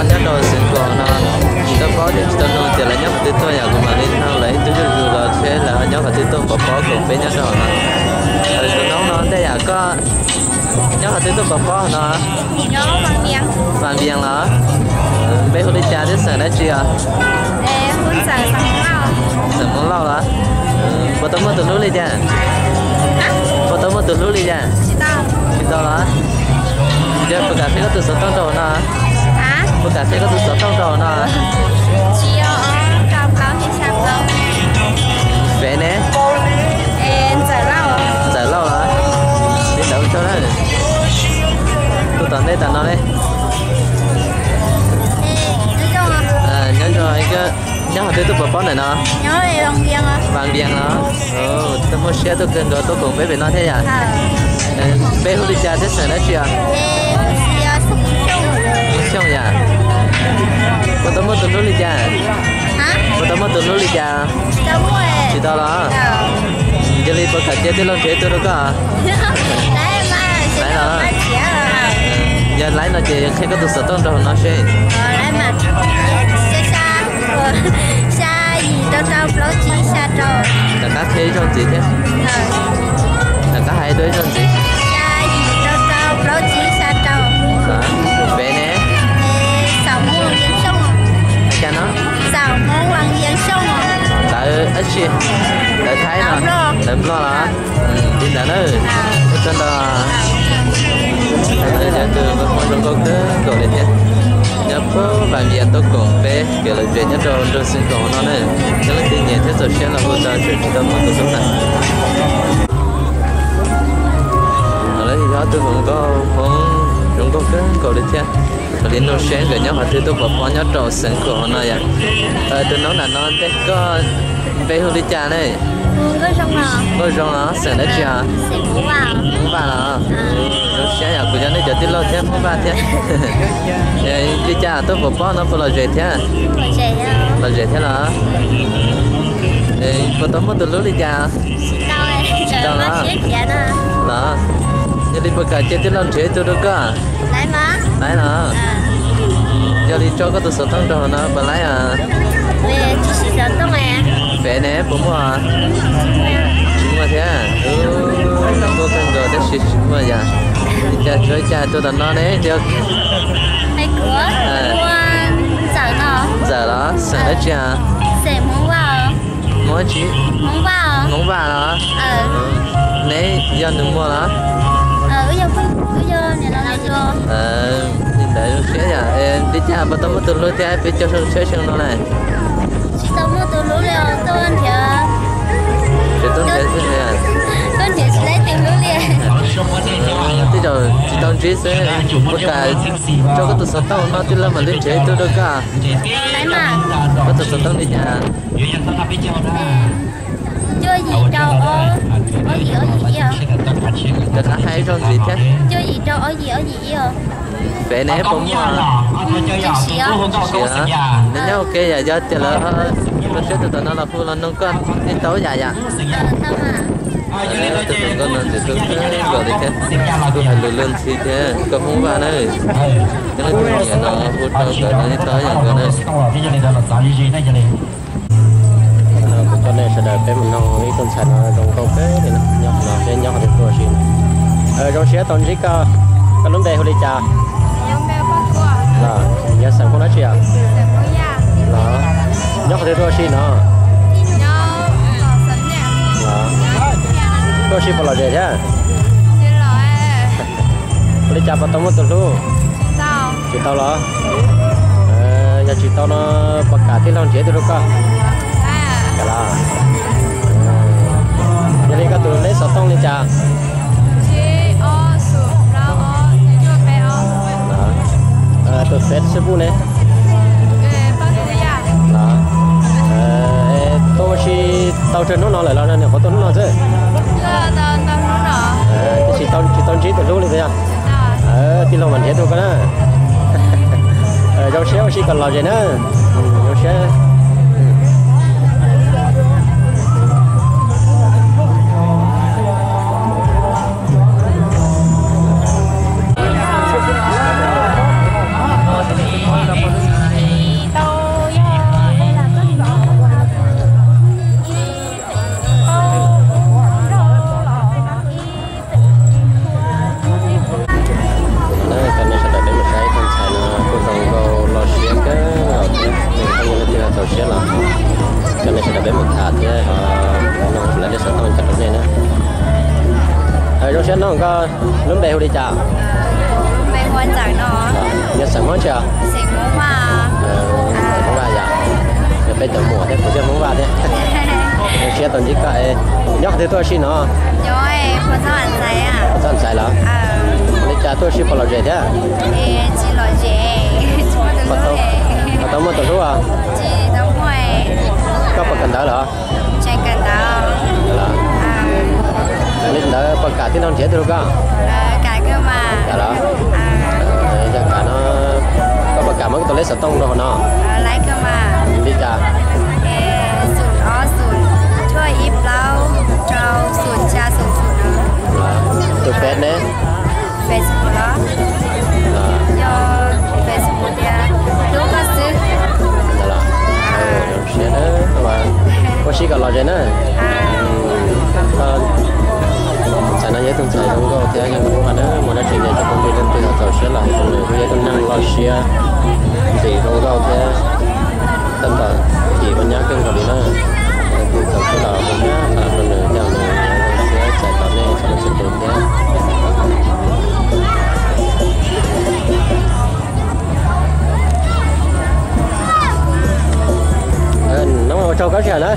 Nyob rau Xeev Khuam no, tsis tau paub thiab tsis tau nug tias lawv nyob qhov twg tuaj, yog kuv mam li nug lawv ib tug zuj zus los seb lawv ho nyob qhov twg tuaj pov pob khoom peb nyob rau no. Tus noob no ntej yam koj nyob qhov twg tuaj pov pob no? Vam Vias los? Npe hu li cas thiab xeem dab tsi os? Xeem Hmoob Lauj los? Puas tau muaj tus hlub li cas? Puas tau muaj tus hlub li cas? Tsis tau los? Yog puas kam qhia koj tus xov tooj rau hauv no? Puas kam qhia koj tus xov tooj rau hauv no? Fev ne? Ntxawm Lauj los? Li ntawd ua tsaug na. Tus tom ntej tam no ne? Nyob zoo, nyob qhov twg tuaj pov pob ntawm no? Vam Vias los? Tau muaj siab tuaj kawg nkaus tuaj koom peb pem no thiab yom? Npe hu li cas thiab xeem dab tsi os? Xyooj yam. Puas tau muaj tus hlub li cas? Puas tau muaj tus hlub li cas? Tsis tau los? Yog li puas kam cia tij laug nrhiav ib tug rau koj? Laiv los? Yog laiv no ces qhia koj tus xov tooj rau hauv no seb. Xya yim rau rau plaub tsib xya rau. Rov qab qhia ib zaug ntxiv thiab. Rov qab hais dua ib zaug ntxiv. Xya yim rau rau plaub tsib xya rau. Fev ne? Xaum Hmoob Vas Yees Xyooj. Cas no? Xaum Hmoob Vas Yees Xyooj. Ntawv dab tsi? Ntawv Thaib no? Ntawv Nplog los? Li ntawd na. Ua tsaug ntau. Yog tus nkauj hmoob zoo nkauj kawg nkaus li thiab. Nyob puag Vam Vias tuaj koom peb kev lom zem nyob rau nroog Xeev Khuam no na. Yog leej twg nyiam thiab txaus siab los hu tau, tseem tsis tau muaj tus hlub na. Lawv yog ob tug hluas nkauj hmoob zoo nkauj kawg nkaus li thiab. Mam li nug seb nkawd nyob qhov twg tuaj pov pob nyob rau Xeev Khuam no yom. Tus noob nram no ntej koj npe hu li cas ne? Nkauj Zoo los? Xeem dab tsi os? Hmoob Vaj los? Zoo siab yom, kuv yog nej cov tij laug thiab Hmoob Vaj thiab. Li cas tuaj pov pob no puas lom zem thiab? Lom zem thiab los? Puas tau muaj tus hlub li cas? Tsis tau los? Los, yog li puas kam cia tij laug nrhiav ib tug rau koj? Laiv los? Yog li tso koj tus xov tooj rau hauv no puas laiv os? Fev ne, puas muaj? Tsis muaj thiab. Muaj kawg nkaus tab sis tsis muaj yom. Li cas tsuav cas tuaj tom no ne? Ntxawm los? Xeem dab tsi os? Hmoob dab tsi? Hmoob Vaj los? Neb yog nus muag los? Li ntawd zoo siab yom. Li cas puas tau muaj tus hlub thiab peb caug xyoo tshawb xyoo no na? Tsis tau muaj tus hlub li os, tuaj nrhiav. Tsis tau nrhiav xwb. Tuaj nrhiav tsis tau tus hlub li. Tej zaum tsis tau ntsib xwb. Puas kam tso koj tus xov tooj no tij laug mam li nrhiav ib tug rau koj? Koj tus xov tooj li cas? Cuaj yim rau ob, ob yim ob yim ib os. Rov qab hais ib zaug ntxiv thiab. Cuaj yim rau ob yim ob yim ib os. Fev ne puas muaj? Tsis siv. Nyob ua ke yom, yog tias lawv ho rau siab tus tom no los hu los noog koj li tau yam yom. Tus hluas nkauj no ntxim hlub kawg nkaus li thiab, kuj hais lus luag ntxhi thiab, koj Hmoob Vaj na. Yog leej twg nyiam no hu rau nkawd no li tau yam nkawd na. Kuv coj nej sawv daws peb mus noog ib tug ntxhais no zoo nkauj kawg li na, nyob no peb nyob qhov twg tuaj ua si. Zoo siab tau ntsib koj, koj lub npe hu li cas? Los yog xeem Hmoob dab tsi os? Los nyob qhov twg tuaj ua si no? Los tuaj ua si puas lom zem thiab? Ua li cas puas tau muaj tus hlub? Tsis tau los? Yog tsis tau no puas kam tij laug nrhiav tus rau koj? Kam los? Yog li koj tus leb xov tooj li cas? Tus Facebook ne? Tuaj ua si tau tsawg hnub no lawm los nws qhuav tuaj hnub no xwb? Tab sis tsis tau ntsib tus hlub li puas yog? Tij laug mam nrhiav tus koj na. Zoo siab ua si kom lom zem na. Zoo siab. Nyob no koj lub npe hu li cas? Nyob xeem Hmoob tsi os? Xeem Hmoob Vaj yom. Peb cov muam thiab kuv thiaj Hmoob Vaj thiab. Zoo siab tau ntsib koj. Nyob qhov twg tuaj ua si no? Txhob Ntxaiv los? Li cas tuaj ua si puas lom zem thiab? Puas tau muaj tus hlub os? Koj puas kawm ntawv los? Li ntawd puas kam tij laug nrhiav tij laug koj? Kam los? Yog kam no, koj puas kam muab koj tus lej xov tooj rau hauv no? Li cas? Tus Face ne? Ua si kom lom zem na. Ntxhais no yog ib tug ntxhais zoo nkauj thiab zoo nkauj na, muaj dab tsi nyiam cov phooj ywg leej twg ho txaus siab los hu rau nws, kuj yog ib tug neeg loj siab, ntxim zoo nkauj thiab tab tom chim ua nyab kawg nkaus li na. Kuj txaus siab los hu nyab rau nws, coj nws zoo siab txais tos nej txhua leej txhua tus thiab. Nov ua tsaug koj sij hawm na.